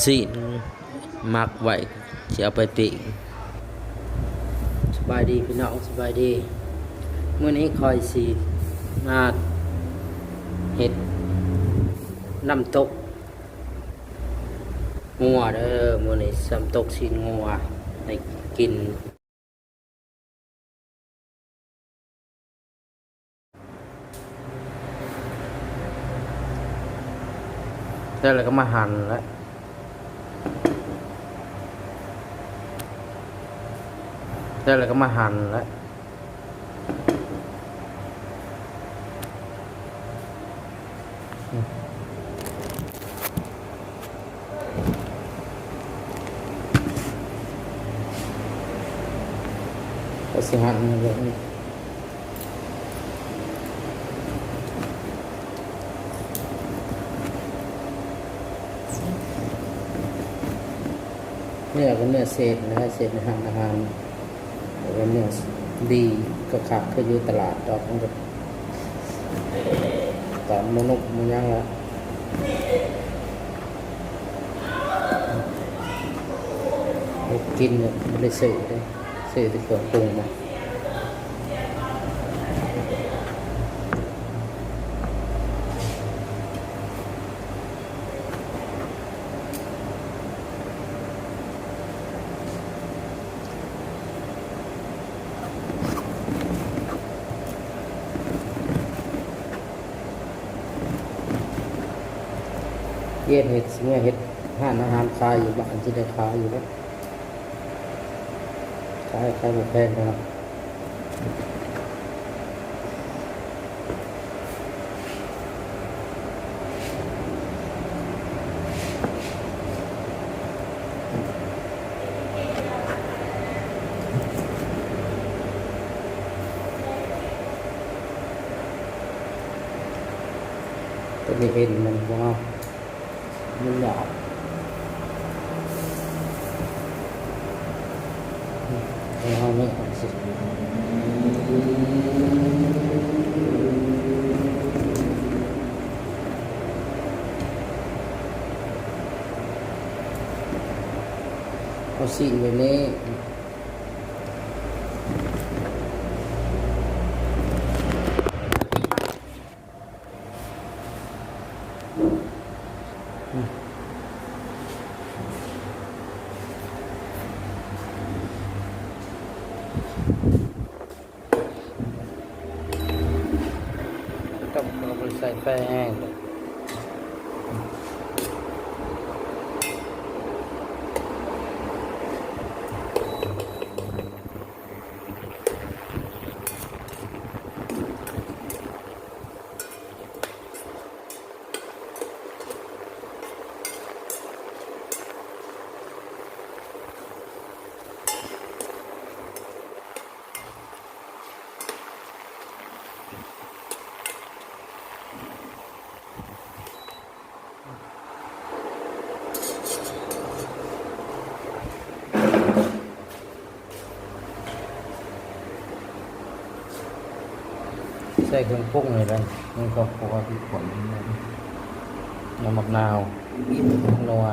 ຊີ້ນໝັກໄວ້ ຊິເອົາໄປປີ້ງ. ສະບາຍດີພີ່ນ້ອງ ສະບາຍດີ. ມື້ນີ້ຂ້ອຍຊິມາເຮັດນ້ຳຕົກງົວເດີ. ມື້ນີ້ນ້ຳຕົກຊີ້ນງົວໃຫ້ກິນ. ແລ້ວ ແລ້ວກໍມາຫັ່ນແຫຼະ ແລ້ວ ແລ້ວກໍມາຫັ່ນແຫຼະ. ກໍຊິຫັ່ນແບບນີ້ ເນື້ອກໍເນື້ອເສດນະ ເສດໃນຮ້ານອາຫານ. ແລ້ວກໍເນື້ອດີຄັກໆ ຄືຢູ່ຕະຫຼາດດອກ ມັນກໍຕາມໝູນົກໝູຫຍັງລະ ເຮັດກິນກໍບໍ່ໄດ້ຊື້ເດ້ ຊື້ແຕ່ເຄື່ອງປຸງມາ. ເຮັດ ເຮັດ ຊິມາເຮັດຮ້ານອາຫານຂາຍຢູ່ບ້ານ ຊິໄດ້ຂາຍຢູ່ເດ້ ຂາຍ ຂາຍບໍ່ແພງເນາະ. ຕົວນີ້ເອັນມັນບໍ່ເອົາ ມັນຫຍາບ ເອົາເອົານີ້ອອກຊິ ເອົາຊີ້ນໄວ້ນີ້. ຕ້ມ ເຮົາບໍ່ໄດ້ໃສ່ໄຟແຮງ. ໃສ່ເຄື່ອງປຸງນີ້ແຫຼະ ມີຄອບຄົວ ພລິກປ່ນ ນ້ຳໝາກນາວ ຜົງນົວ.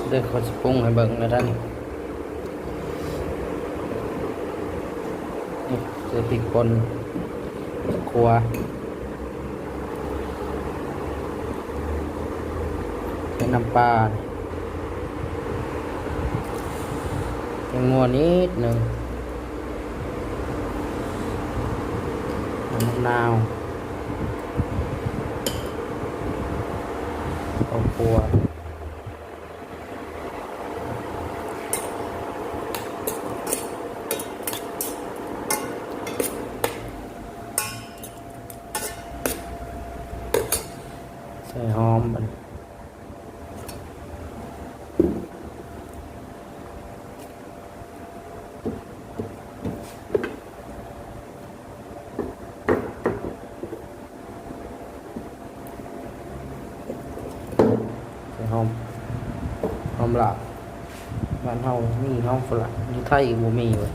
ເດີ ຂ້ອຍຊິປຸງໃຫ້ເບິ່ງແລ້ວເດີ ນີ້ ໃສ່ພິກປົ່ນ ຂົ້ວ ໃສ່ນ້ຳປາ ແປ້ງນົວນິດໜຶ່ງ ນ້ຳໝາກນາວ ເຂົ້າຂົ້ວ ໃສ່ຫອມ ບາດນີ້ ໃສ່ຫອມ ຫອມລາບ ບ້ານເຮົາມີຫອມຝຣັ່ງ ຢູ່ໄທບໍ່ມີເວີຍ.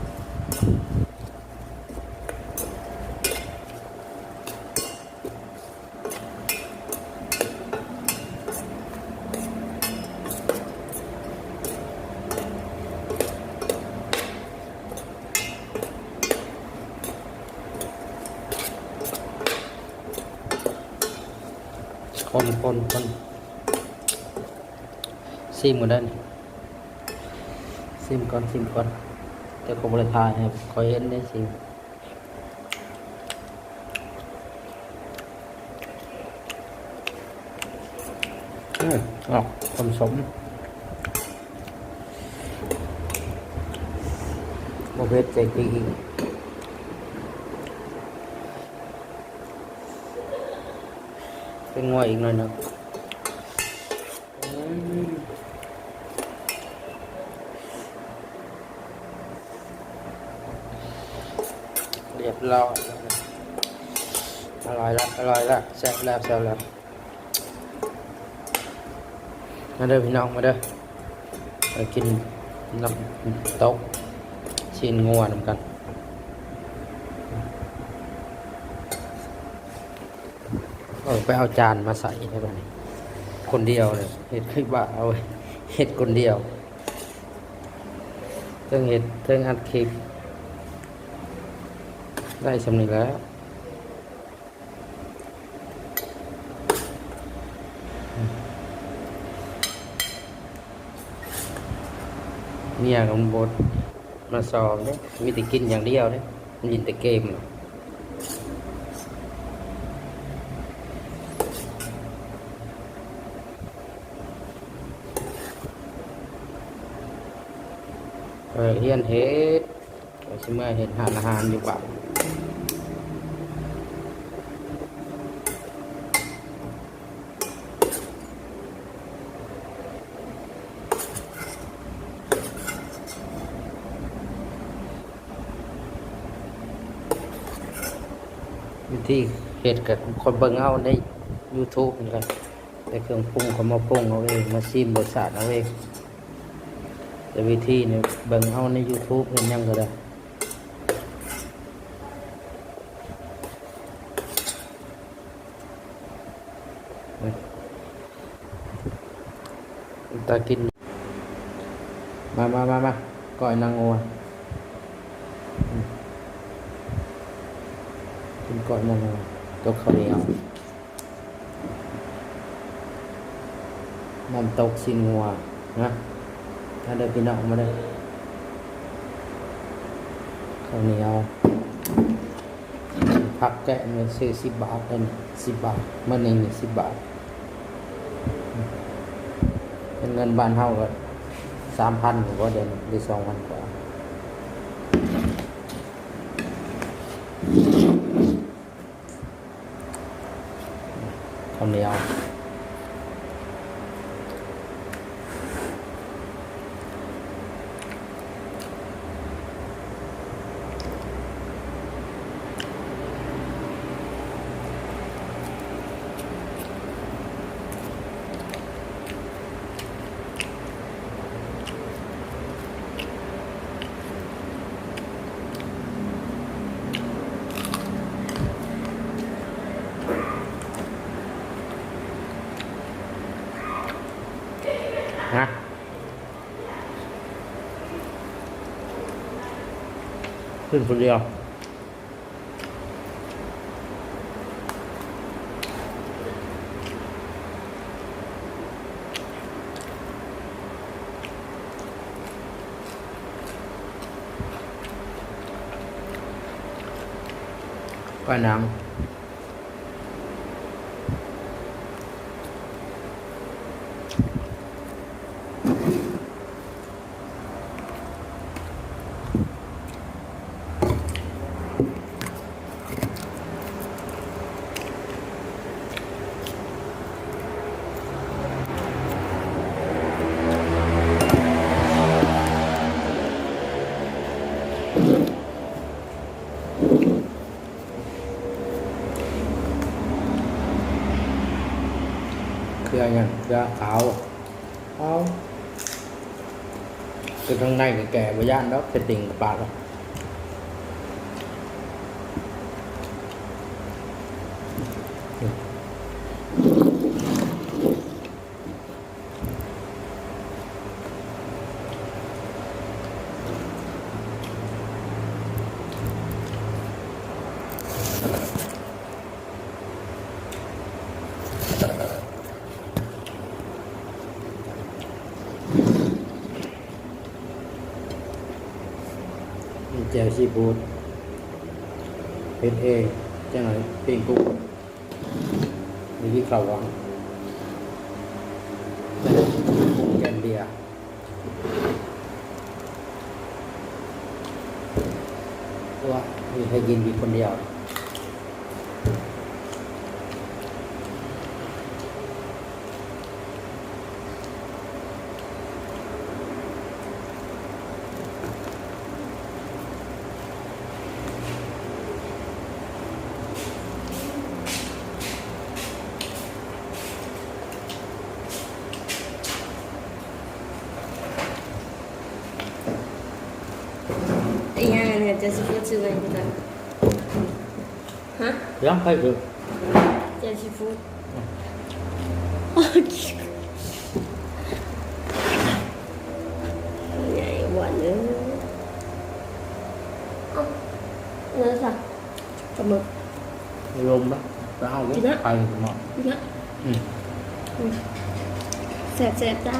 ຄົນໆໆ ຊີມກ່ອນເດີ້ ຊີມກ່ອນ ຊີມກ່ອນ ແຕ່ຂ້ອຍບໍ່ໄດ້ຖ່າຍໃຫ້ ຂ້ອຍເຫັນເດ້ ຊີມ. ອືມ ອອກ ສົ້ມໆ ບໍ່ເຜັດ ໃສ່ຕີອີກ ເປັນງົວອີກໜ້ອຍໜຶ່ງ. ອືມ ຮຽບຮ້ອຍ ອະລ່ອຍລະ ອະລ່ອຍລະ ແຊບແລ້ວ ແຊບແລ້ວ. ມາເດີ້ພີ່ນ້ອງ ມາເດີ້ ໄປກິນນ້ຳຕົກຊີ້ນງົວນຳກັນ. ເອີ ໄປເອົາຈານມາໃສ່ໃຫ້ບາດນີ້ ຄົນດຽວເລີຍ ເຮັດຄືບ້າເອົາ ເຮັດຄົນດຽວ ເທິງເຮັດເທິງອັດຄລິບ ໄດ້ສ່ຳນີ້ແຫຼະ. ເມຍກໍບໍ່ມາຊອມເດ້ ມີແຕ່ກິນຢ່າງດຽວເດ້ ຫຼິ້ນແຕ່ເກມ. ເອີ ຮຽນເຮັດ ຂ້ອຍຊິເມືອເຮັດຮ້ານອາຫານຢູ່ບ້ານ. ວິທີເຮັດກໍຂ້ອຍເບິ່ງເອົາໃນຢູທູບນີ້ແຫຼະ ແຕ່ເຄື່ອງປຸງກໍມາປຸງເອົາເອງ ມາຊີມລົດຊາດເອົາເອງ. ແຕ່ວິທີນີ້ເບິ່ງເອົາໃນຢູທູບ ເຮັດຫຍັງກໍໄດ້. ຕາກິນ ມາ ມາ ມາ ມາ ກ້ອຍໜັງງົວ ອືມ ກິນກ້ອຍໜັງງົວ ກັບເຂົ້າໜຽວ. ນ້ຳຕົກຊີ້ນງົວນະ ມາເດີ້ພີ່ນ້ອງ ມາເດີ້. ເຂົ້າໜຽວ ຜັກແກະນີ້ຊື້ສິບບາດເດ້ ສິບບາດ ມື້ໜຶ່ງນີ້ສິບບາດ ເປັນເງິນບ້ານເຮົາກໍສາມພັນກວ່າເດ້ ຫຼືສອງພັນກວ່າ. ເຂົ້າໜຽວ ນະ ຂຶ້ນຜູ້ດຽວ. ກ້ອຍໜັງ. ເຄືອຫຍັງ? ເຄືອຂາວ. ເອົາ ແຕ່ຂ້າງໃນກໍແກ່ບໍ່ຢ້ານດອກ ແຕ່ຕີນກໍປາດແລ້ວ. ແຈ່ວຊີຟູດ ເຮັດເອງ. ຈັກໜ້ອຍປີ້ງກຸ້ງ ມີກິນເຂົ້າຫວານ ກຸ້ງແກມເບຍ. ໂອ້ຍ ມີໃຜກິນ ກິນຄົນດຽວ. ອີຫຍັງອັນນີ້ ເຈົ້າຊິເປີດຊື່ໃໝ່ຄືກັນ? ຮະ? ຍັງໃຜຄື? ເຈົ້າຊິຟູດ. ອືມ ໂອເຄ ໃຫຍ່ຫວານເອີຍ. ເອົາ ເອີ ຊະ ປາໝຶກ ລົມນະ ໄປເອົາເດີ້ ກິນນະ ໄປເນາະ ກິນນະ. ອືມ ອືມ ແຊບໆ ຈ້າ.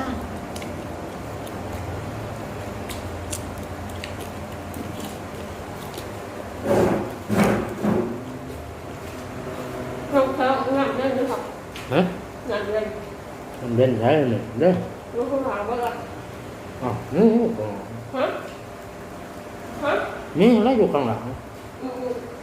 ນ້ຳເຂົ້າ ນ້ຳເຢັນຢູ່ ຮະ? ນ້ຳເຢັນ ນ້ຳເຢັນໃສນີ້ເດີ້? ຢູ່ຂ້າງຫຼັງເບິດລະ. ອ້າວ ນີ້ ຮະ? ຮະ? ນີ້ລະ ຢູ່ຂ້າງຫຼັງ. ອືມໆ.